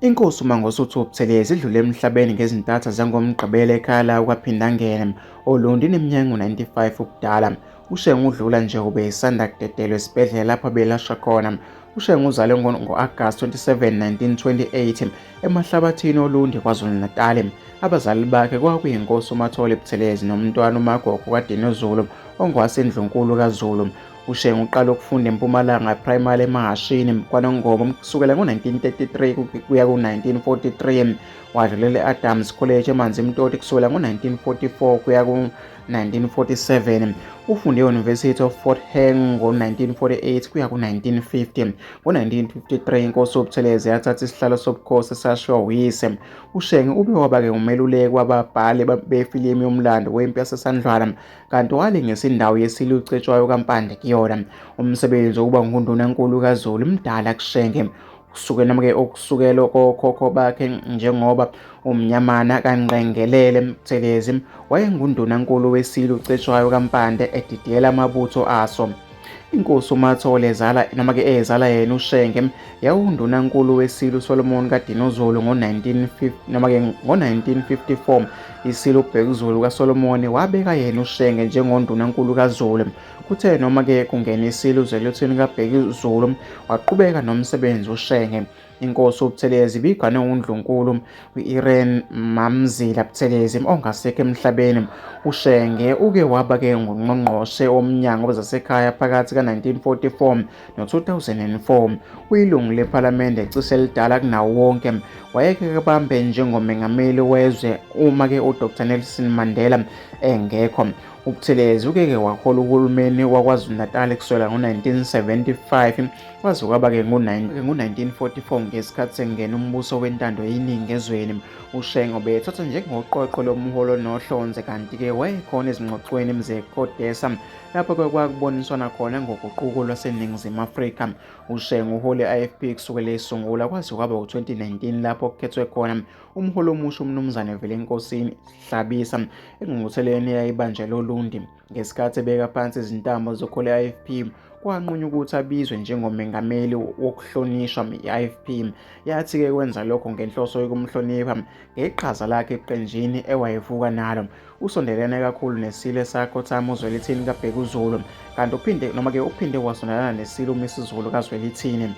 Inkosi uMangosuthu Buthelezi idlule emhlabeni ngezintatha zangoMgqibelo ekhaya layo KwaPhindangene, oLundi ineminyaka engu-95 ubudala. UShenge udlula nje ubesanda kudedelwa esibhedlela lapho abelashwa khona. UShenge uzalwe ngo-Agasti 27, 1928 eMahlabathini oLundi KwaZulu-Natal. Abazali bakhe kwakuyinkosi uMathole Buthelezi nomntwana uMagogo kaDinuzulu ongowaseNdlunkulu kaZulu. UShenge uqala ukufunda eMpumalanga Primary eMahashini kwaNongoma kusukela ngo-1933 kuya ku-1943. Wadlulela e-Adams College eManzimtoti kusukela ngo-1944 kuya ku-1947. Ufunde e-University of Fort Hare ngo-1948 kuya ku-1950. Ngo-1953 inkosi uButhelezi yathatha isihlalo sobukhosi esashiywa uyise. UShenge ube waba-ke umeluleki wababhali befilimu yomlando wempi yaseSandlwana kanti walingisa indawo yesilo uCetshwayo kaMpande kuyona. Umsebenzi wokuba ngundunankulu kaZulu mdala kuShenge kusuke noma-ke okusukela kokhokho bakhe njengoba uMnyamana kaNqengelele Buthelezi wayengundunankulu wesilo uCetshwayo kaMpande edidiyela amabutho aso. Inkosi uMathole ezala noma-ke ezala yena uShenge yawundunankulu wesilo uSolomon kaDinuzulu ngo-1950 noma-ke ngo-1954 isilo uBhekuzulu kaSolomon wabeka yena uShenge njengondunankulu kaZulu. Kuthe noma-ke kungena isilo uZwelithini kaBhekuzulu waqhubeka nomsebenzi uShenge. Inkosi uButhelezi ibigane uNdlunkulu u-Irene Mamzila Buthelezi ongasekho emhlabeni. UShenge uke waba-ke ngungqongqoshe womnyango wezasekhaya phakathi ka-1944 no-2004. Uyilungu lephalamende cishe elidala kunawo wonke. Wayeke kabambe njengomengameli wezwe uma-ke uDr Nelson Mandela engekho. UButhelezi ukeke wahola uhulumeni waKwaZulu-Natal kusukela ngo-1975 kwaze kwaba-ke ngo-1944 ngesikhathi sekungena umbuso wentando yeningi ezweni. UShenge ubethathwa njengoqoqo lomholo nohlonze kanti-ke wayekhona ezingxoxweni zeCODESA lapho-ke kwakuboniswana khona ngoguquko lwaseNingizimu Afrika. UShenge uhole i-IFP kusukela isungula kwaze kwaba u-2019 lapho kukhethwe khona umholi omusha uMnumzane Velenkosini Hlabisa engqungqutheleni eyayibanjelwe oLundi. Ngesikhathi ebeka phansi izintambo zokuhola i-IFP kwanqunywa ukuthi abizwe njengomengameli wokuhlonishwa i-IFP. Yathi-ke kwenza lokho ngenhloso yokumhlonipha ngeqhaza lakhe eqenjini ewayevuka nalo. Usondelene kakhulu nesilo esakhothama uZwelithini kaBhekuzulu kanti uphinde noma-ke uphinde wasondelana nesilo uMisuzulu kaZwelithini.